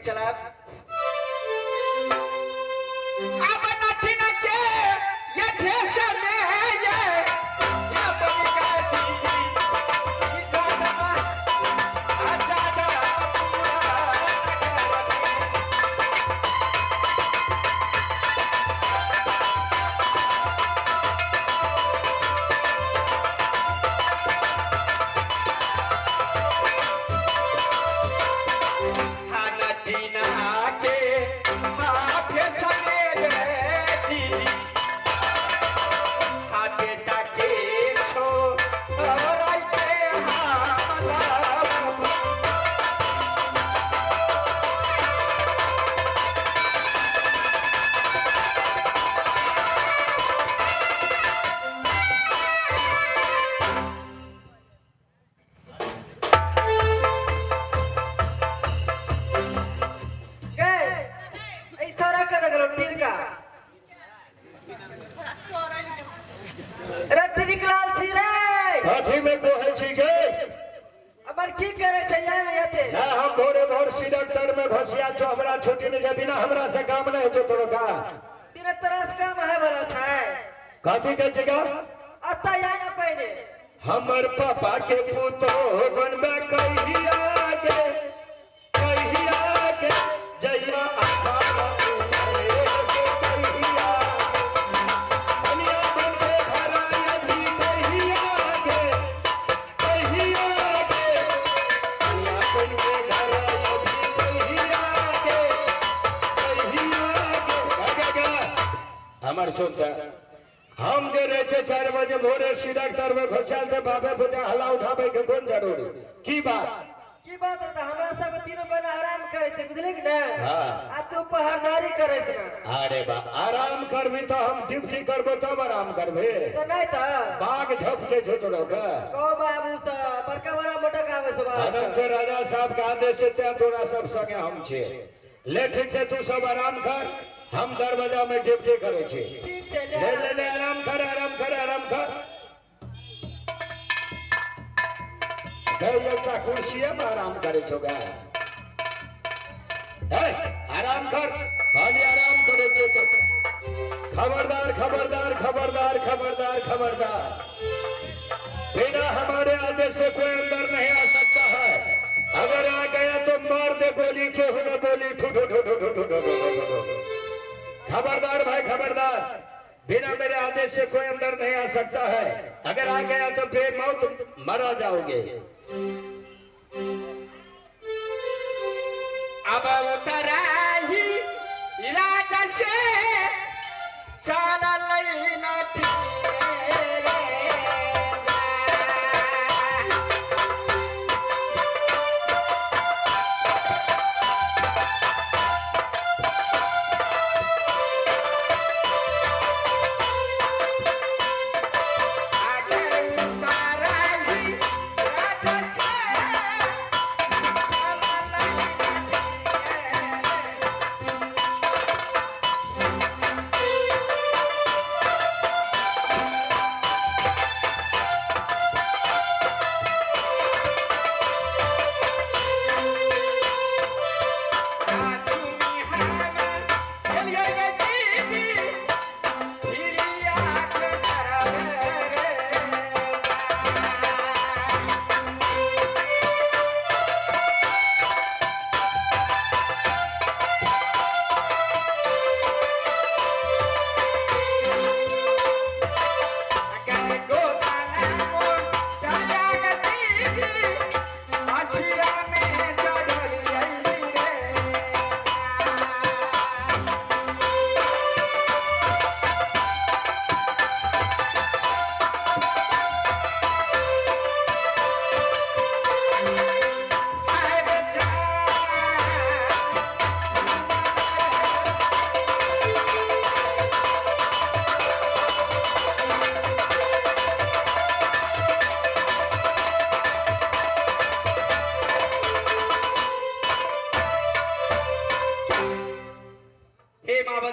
चला अब नथिन के ये भेष में ये बनिका दीदी दादा दादा कथी के जगह अता या पहले हमर पापा के पुतो बनबे कहिया के जइया आका कहिया कनिया बनबे घरायती कहिया के कनिया बनबे घरायती कहिया के हमर सोच हम जे रहे छे 4 बजे भोरे सीधा तर में घुसल के बाबे बुढ़ा हला उठावे के कोन जरूरी की बात रहता हमरा सब तीनों बन आराम करे छे बुझली कि ना। हां आ तू पहरदारी करे छे। अरे बा आराम करबी तो हम ड्यूटी करबो तब आराम करबे तो नहीं त बाघ झपटे छे तोरो के को बाबू सा बड़का बड़ा मोटा काम है सुबह अनंत राजा साहब के आदेश से तोरा सब संगे हम छे ले ठीक छे तू सब आराम कर हम दरवाजा में ड्यूटी करे छे। ले ले ले आराम कर आराम कर आराम कर गए एकटा कुर्सी में आराम करे छो गा ए आराम कर खाली आराम करे छे तो खबरदार खबरदार खबरदार खबरदार खबरदार बिना हमारे आदेश से कोई अंदर नहीं आ सकता है। अगर आ गया तो मार दे गोली के हुए बोली ठू ठू ठू ठू ठू ठू ठू। खबरदार भाई खबरदार बिना मेरे आदेश से कोई अंदर नहीं आ सकता है। अगर आ गया तो बेमौत मरा जाओगे। अब उतराही राजा से चल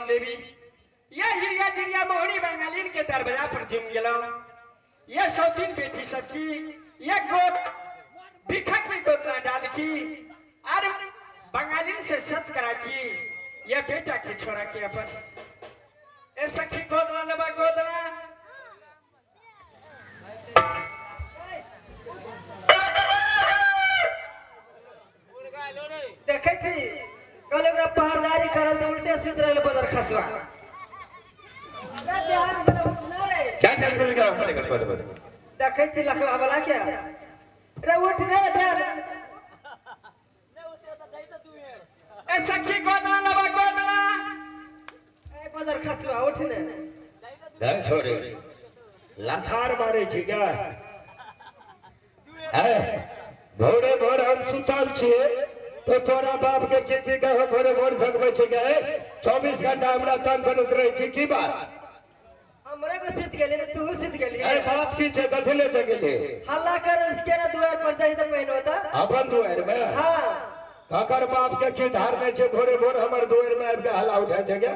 देवी ये हिरिया जिरिया मोहनी बंगालीन के दरवाजा पर जुम गेलो। ये सौतीन बेटी सबकी ये गोद भिखक की गोद ना डाल की और बंगालीन से सत करा की ये बेटा की छोरा के आपस। ए सखी गोदना लबा गोदना। देखे थी कल एकरा पहरदारी करल तो उल्टे सुत रहल बदर खसवा। क्या कर क्या कर देखे छी लखवा वाला क्या रे उठ ने रे बिहान। ए सखी गोदना लबा गोदना। ए बदर खसवा उठ ने। धर छोड़े लथार मारे छी क्या है भोरे भोर हम सुतल छिए तो तोरा बाप के की की कहो भोरे भोर जगबै छै के 24 घंटा हमरा तंग करैत रहै छी की बात? हमरे को सुत गेली त तू सुत गेली। ए बात की छै कथि ले जगेले? हल्ला कर इसके ना दुआर पर जाई त पहिनो होता अपन दुआर में। हां काकर बाप के की धार नै छै भोरे भोर हमर दुआर में आबि के हल्ला उठा देगे।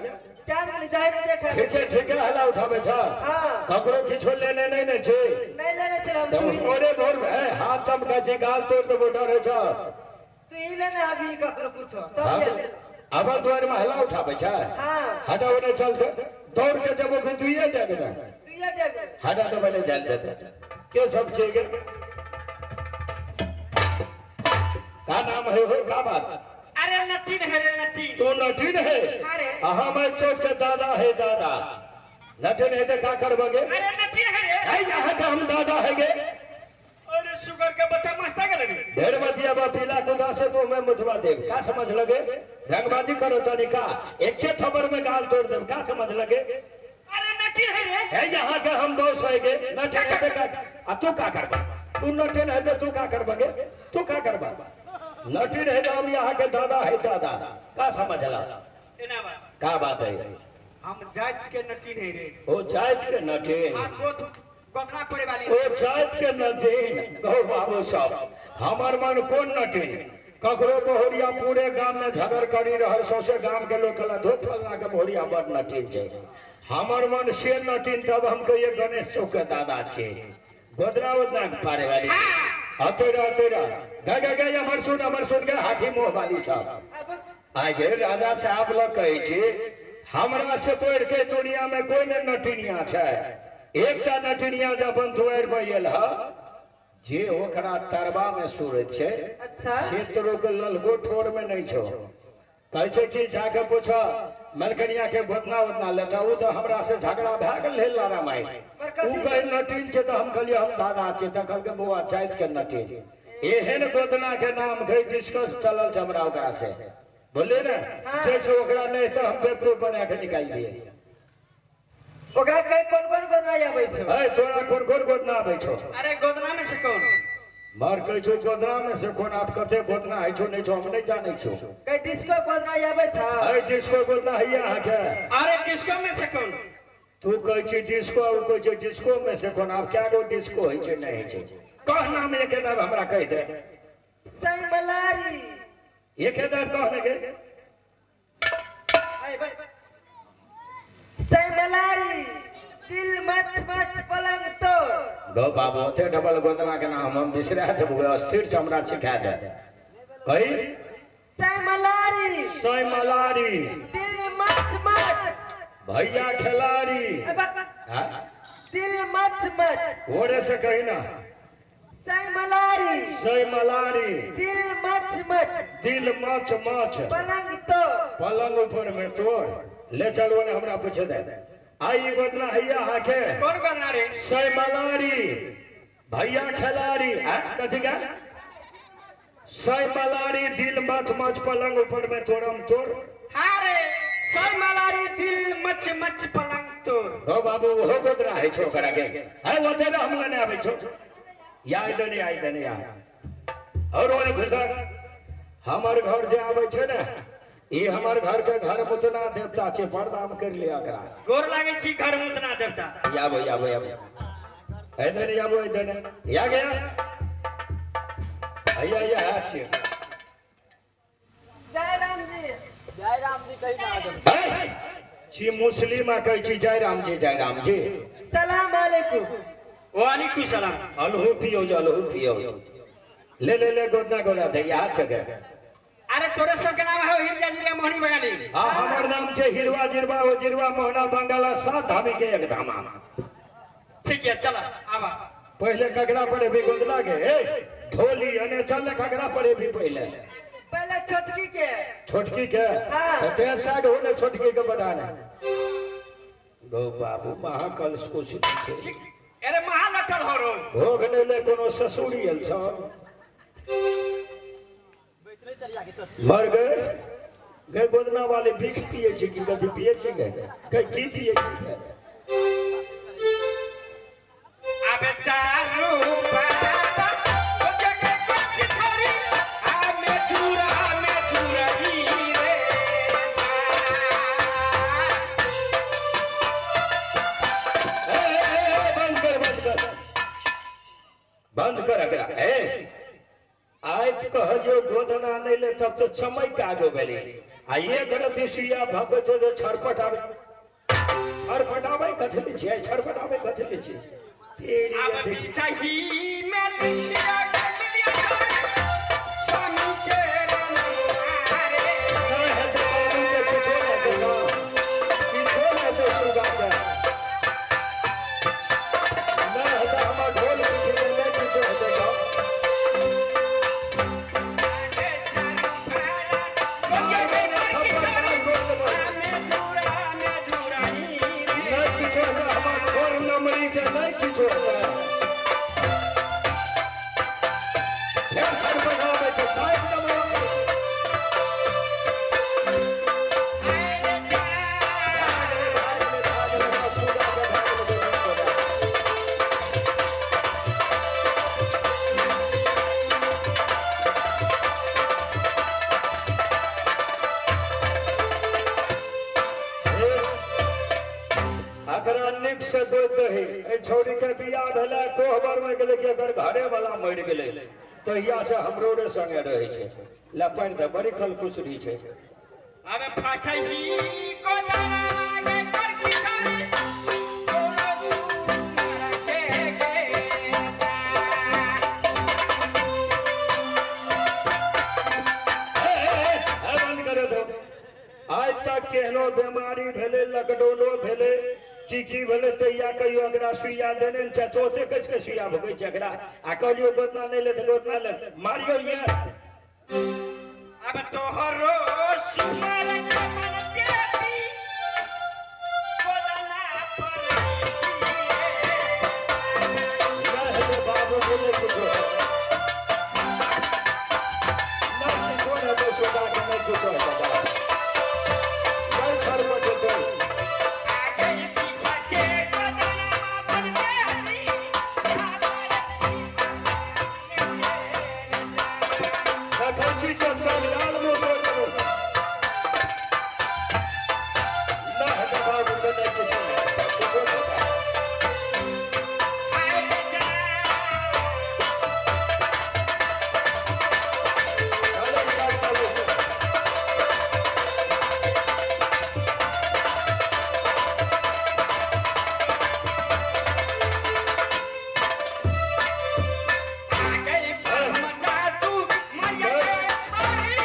क्या गेली जाय ने देखा। ठीक है ठीक है हल्ला उठाबै छ। हां ककरो किछो लेने नै ने छै। नै लेने छै हम तू भोरे भोर में हाथ चमका छै गाल तोड़ देबो डरे छ। तू ई लेने अभी ककरो पूछो तब अपन दुआर में हल्ला उठाबै छ। हां हटाओ ने चलते दौड़ के जबो के दुइये डेग में दुइये डेग हटा तो पहले जान देते के सब छै के का नाम है हो का बात? अरे नटीन है रे नटीन। तो नटीन है? अरे अहा मैं चोट के दादा है दादा। नटीन है तो का करबगे? अरे नटीन है रे। ऐ यहाँ के हम दादा है गे। अरे शुगर के बच्चा मस्ता के लगे ढेर मतिया बा पीला कुदा से मुंह में मुझवा देव का समझ लगे? रंगबाजी करो तनी का एके थबर में गाल तोड़ देव का समझ लगे? अरे नटीन है रे। है यहाँ के हम बॉस है गे। नटीन है तो का आ तू का करबा? तू नटीन है तो तू का करबगे? तू का करबा? नटीन है तो हम यहाँ के दादा है दादा का समझला? एना बात का बात है? हम जात के नटीन है रे। ओ जात के नटीन। हां गोथ गोदना पड़े वाली। ओ जात के नटीन गौ बाबू साहब हमर मन कोन नटीन? ककरो बहुरिया पूरे गांव में झगड़ करी रहल सौसे गांव के लोग कहला धोत फलना के बहुरिया बड़ नटीन छै। हमर मन से नटीन तब हम कहिए गणेश चौक के दादा छै गोदरा उदना पारे वाली। आते रह गए गए गए अमर सुन के हाथी मुँह वाली साहब आगे राजा साहब लग कहै छी हमरा से पढ़ के दुनिया में कोई ने नटीनिया छै। एकटा नटीनिया जे अपन दुआरि पर आयल ह जे ओकरा तरबा में सूरज छै। अच्छा से तोरो के ललको ठोर में नहीं छो। कहै छै कि जाके पूछ मलकनिया के गोदना उतना लेता उ तो हमरा से झगड़ा भए गेल हे लारा माई। उ कहे नटीन छै तो हम कहलिए हम दादा छै त कहलकै बौआ जाइत के नटीन। एहन गोदना के नाम के डिस्कस चलल छै हमरा ओकरा से बोले ने। जैसे ओकरा नहीं तो हम बेवकूफ बना के निकाल दिए। ओकरा कई कोन कोन गोदना आबै छै? ए तोरा कोन कोन गोदना आबै छौ? अरे गोदना में से कौन? मार कहै छौ गोदना में से कोन? आप कते गोदना है छौ नहीं छौ हम नहीं जानै छौ। कई डिस्को गोदना आबै छै? ए डिस्को गोदना हैया अहाँ के। अरे डिस्को में से कौन? तू कहै छी डिस्को आ कहै छै डिस्को में से कोन? आप क्या गो डिस्को है छै नहीं है छै कह नाम एक नाम हमरा कहि दे। सैमलारी एक नाम कह ने के। ए भाई सैमलारी दिल मच मच पलंग तोड़। गौ बाबू ओते डबल गोदना के नाम हम बिसरा देबो अस्थिर छै हमरा सिखा दे। कही सैमलारी सैमलारी दिल मच मच भैया खिलाड़ी। हां दिल मच मच ओरे से कही ना। सैमलारी सैमलारी दिल मच मच दिल मच मच पलंग तोड़ पलंग ऊपर में तोड़। ले चलो ने हमरा पूछे दे। आई गोदना हैया हाके कौन गोदना रे? सैमलारी भैया खिलाड़ी। आ कथि का? सैमलारी दिल मच मच पलंग ऊपर में तोड़म तोड़। हां रे सैमलारी दिल मच मच पलंग तोड़। गौ बाबू ओहो गोदना है छो करा के है ओते ना हम लेने आबै छो। या इधर नहीं आई इधर नहीं आ और ओने घुसा हमर घर जे आबै छै ने ई हमर घर के घर मुतना देवता छै प्रणाम कर लिया एकरा। गोर लागे छी घर मुतना देवता। आबो आबो आबो इधर नहीं आबो इधर नहीं या गया भैया या हाथ छै। जय राम जी। जय राम जी कहि ना छी मुस्लिम आ कहै छी जय राम जी जय राम जी। सलाम अलैकुम। वालेकुम सलाम। अलहू पियो अलहू पियो ले ले ले गोदना गोला दे हाथ जगह। अरे तोरे सब के नाम है हिरिया जिरिया मोहनी बंगाली। आ हमर नाम छे हिरवा जिरवा ओ जिरवा मोहना बंगाला सात धामी के एक धामा। ठीक है चला आवा। पहले कगरा पड़े भी गोदला के ए ढोली अने चल कगरा पड़े भी पहले पहले छोटकी के छोटकी के हां ते साइड होने छोटकी के बढ़ाने गो बाबू महाकल कुछ छे। अरे महालटल हो रो भोग ने ले कोनो ससुरी आयल छ मर गए गए गोदना वाले भीख पिए छी की कथी पिए छी गए कई की पिए छी। अबे चारू बाबा ओ जगे कुछ छोरी आ में चूरा रे। ए ए बंद कर बंद कर बंद कर अगरा ए आयत कहलियो गोदना नहीं ले तब तो समय के आगो गेली आ एक रति सुइया भगत जो छरपट आवे छरपट आवे कथी ले छियै छरपट आवे कथी ले छियै तेरी अब बिचाही में दिया गलिया स्वामी के रंगारे नहीं है तो बाबू के किछो नहीं देगा किछो नहीं दे सुगा के नहीं है तो हमर ढोल पीट ले नहीं किछो देगा। नहीं किछो हेतै हमर छोर नमरी के नहीं किछो हेतै। फेर छरपटाबै छै साइड नमरी। अकरा निक से गोइत है ए छोरी के बियाह भेलै कोहबर में गेलै कि अगर घरे वाला मरि गेलै तहिया से हमरो रे संगे रहै छै लपनि दे बड़ी खलखुसरी छै। अबे फाटही गोदना के कर की छोरी तोरो सुनर के गेता। ए, ए, ए, बंद करे दो। आज तक केहनो बीमारी भेलै लॉकडाउनो भेलै की की भेलै तहिया कहियो एकरा सुइया देने ने छै चौथे कस के सुइया भगै छै एकरा आ कहलियो गोदना नहीं ले गोदना ले मारियो ये। अब तोहरो सुनर के मन देती गोदना पर नहीं हेतै बाबू बोले कुछो नहीं किछो हेतै सुगा के नहीं किछो हेतै नहीं छरपट हेतै। आगे पीछा के गोदना बन देती देखै छी चटकन लाल मुँह तोड़ि देबौ। नहीं हेतै बाबू के नहीं किछो हेतै किछो नहि हेतै। चलै चल चलै छै। आगे ब्रह्म जादू मरिया के छोरी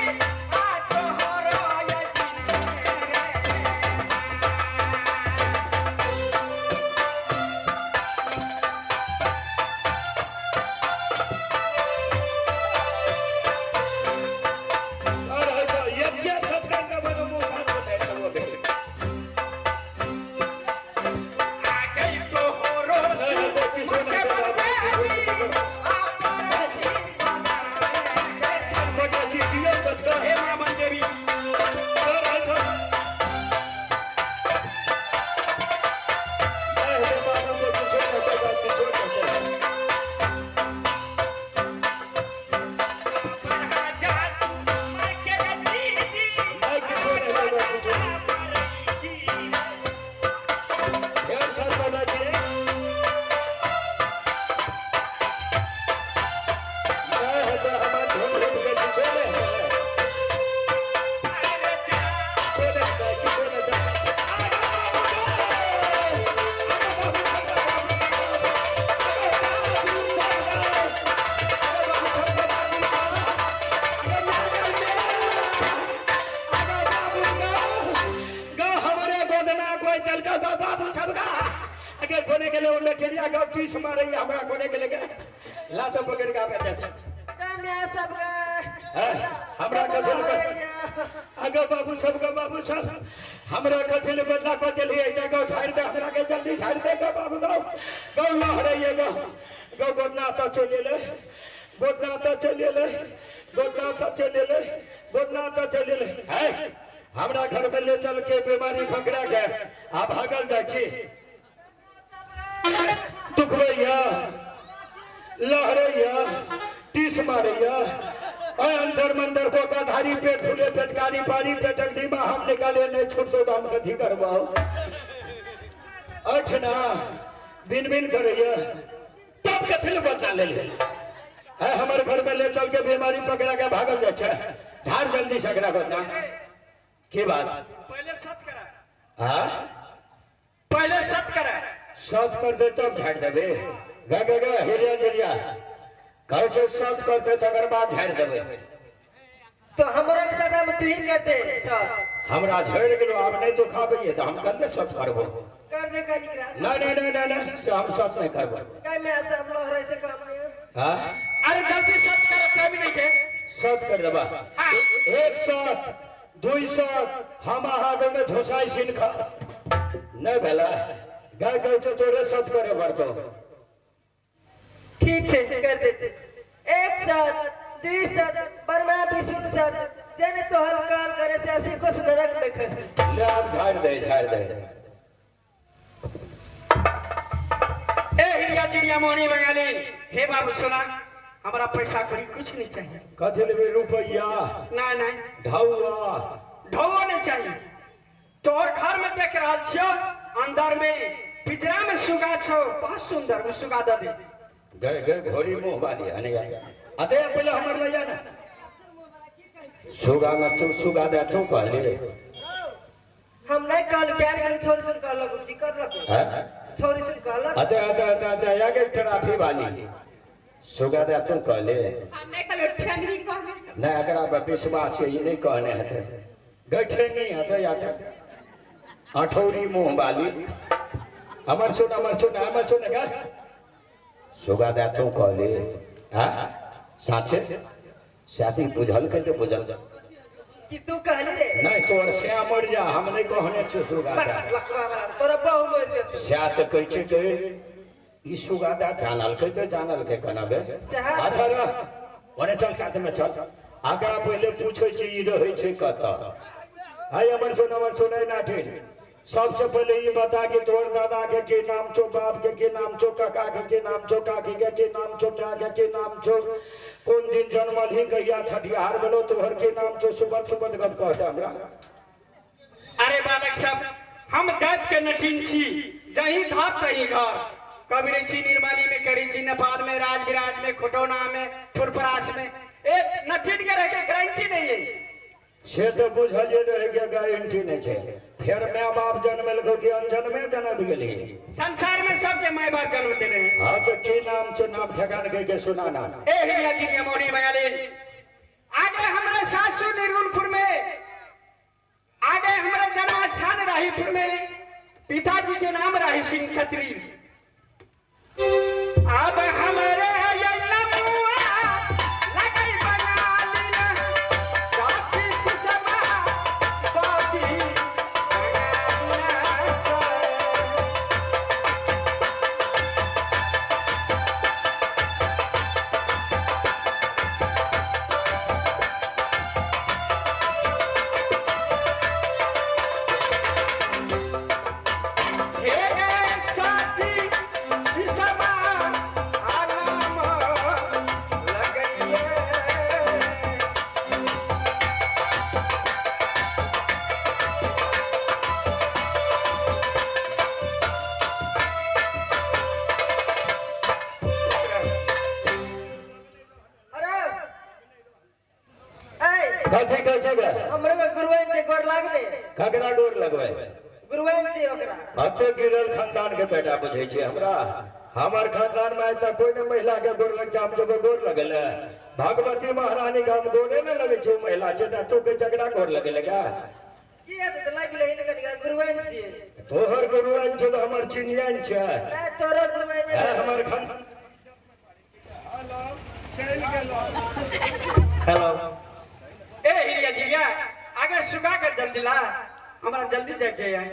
गेलै ओ लठेरिया गाँव टीस मारैया हमरा कोने गेलै गे लात पकड़ के आबे दे हमरा कथी आगे बाबू सब के बाबू सब हमरा कथी ले बदला कऽ देलियै एटा गाँव छाड़ि दे हमरा के जल्दी छाड़ि दे गौ बाबू गौ गौ लहरैया गौ गौ गोदना तऽ चलि एलै गोदना तऽ चलि एलै गोदना तऽ चलि एलै गोदना तऽ चलि एलै है हमरा घर में ले चल के बीमारी पकड़ा के आ भागल जाइ छी दुखबैया लहरैया टीस मारैया अंतर मंतर को का धारी पेट फूले पेटकारी पारी पेटक डीमा हम निकाले नहीं छूट दो हम कथी करवाओ अठना बिन बिन करैया तब कथी ले बदला ले ले है हमारे घर में ले चल के बीमारी पकड़ा के भागल जाइ छै झाड़ जल्दी सकरा बदला की बात पहले सत करा हां पहले सत करा सत कर दे तब झाड़ देबे गा गा गा हिरिया जिरिया कहै छै सत कर दे तकर बाद झाड़ देबे तो हमरा के सगा में तू ही कर दे सत हमरा झड़ गेलो आब नहीं दुखाबैये त हम कन्ने सत करबो कर दे कनी ना ना ना ना ना से हम सत नहीं करबो काय में ऐसा हम लोग रहे से काम नहीं हां अरे जल्दी सत कर टाइम नहीं के सत कर देबा एक सत दुई सत हम अहाँ में धोसाई सिन खा नहीं भेला गाय कहै छै तोरे सत करे पड़तो ठीक से कर दे एक साथ दुई साथ बर्मा विष्णु साथ जेने तो हलकाल करे से ऐसी कुछ नरक में खसे ले आप झाड़ दे झाड़ दे ए हिरिया जिरिया मोहनी बंगाली हे बाबू सुना हमरा पैसा करी कुछ नहीं चाहिए कथी लेबे रुपैया ना ना ढौआ ढौआ नहीं चाहिए तोहर घर में देख रहल छियो अंदर में पिजरा में सुगा छो बहुत सुंदर वो सुगा दे दे गए गए घोड़ी मुंह वाली अने अते पहले हमर ले जा ना सुगा में तू सुगा दे तू कहले हम नहीं कहल ज्ञान गेल छोरी सुन कहलक जी करलक हां छोरी सुन कहलक अते अते अते अते या के ट्राफी वाली सुगा दे तू कहले हम नहीं कहल ठेंगरी कहले नहीं एकरा पर विश्वास यही नहीं कहने हते गठे नहीं हते याते अठौरी मुंह वाली अमर सुन अमर सुन अमर सुन का सुगा दे तू कहले हां साचे साथी बुझल के तो बुझल कि तू कहली रे नहीं तोर स्या मर जा हम नहीं कहने छो सुगा दे लखवा वाला तोरा बहु मर जेतौ स्या तो कहै छै के ई सुगा दे जानल के तो जानल के कनाबे अच्छा र ओने चल साथ में चल आगा पहले पूछै छै ई रहै छै कत हाय अमर सुन नाठे सबसे पहले ये बता कि तोर दादा के की नाम छो बाप के की नाम छो काका के की नाम छो काकी के की नाम छो चा के की नाम छो कोन दिन जन्मल ही कहिया छठिहार गेलो तोहर के नाम छो सुबह सुबह गप कहता हमरा। अरे बालक सब हम जात के नटीन छी जहीं धाप तहीं घर कभी रही छी निर्माली में करी छी नेपाल में राजविराज में खुटौना में फुरफरास में एक नटीन के रह के गारंटी नहीं है। से तो बुझल जे रहे के गारंटी नहीं छे फिर my बाप जन्मल को कि अनजन्मे जन्म गेली संसार में सबके my बाप जन्म देने हैं। हां तो की नाम छो नाम ठेकान के के सुनाना। ए हिया जी मोड़ी बयाले आगे हमरे सासू निर्गुणपुर में आगे हमरे जन्म स्थान राहीपुर में पिताजी के नाम राही सिंह छत्री। अब हमारे ककरा डोर लगवे गुरुवान से ओकरा अते गिरल खानदान के बेटा बुझे छे हमरा। हमर खानदान में त कोई ने महिला के गोर लग जाम तो गोर लगल भगवती महारानी के हम गोरे न लगे छे महिला छे त तो के झगड़ा गोर लगे लगा की त लगले हिन कनी गुरुवान से तोहर गुरुआन छौ तऽ हमर चिनियान छै। नहीं तोरो गुरुआइन है हमर खान। हेलो ए हिरिया जिरिया आगे सुखा कर जल्दी ला, हमरा जल्दी जाके है।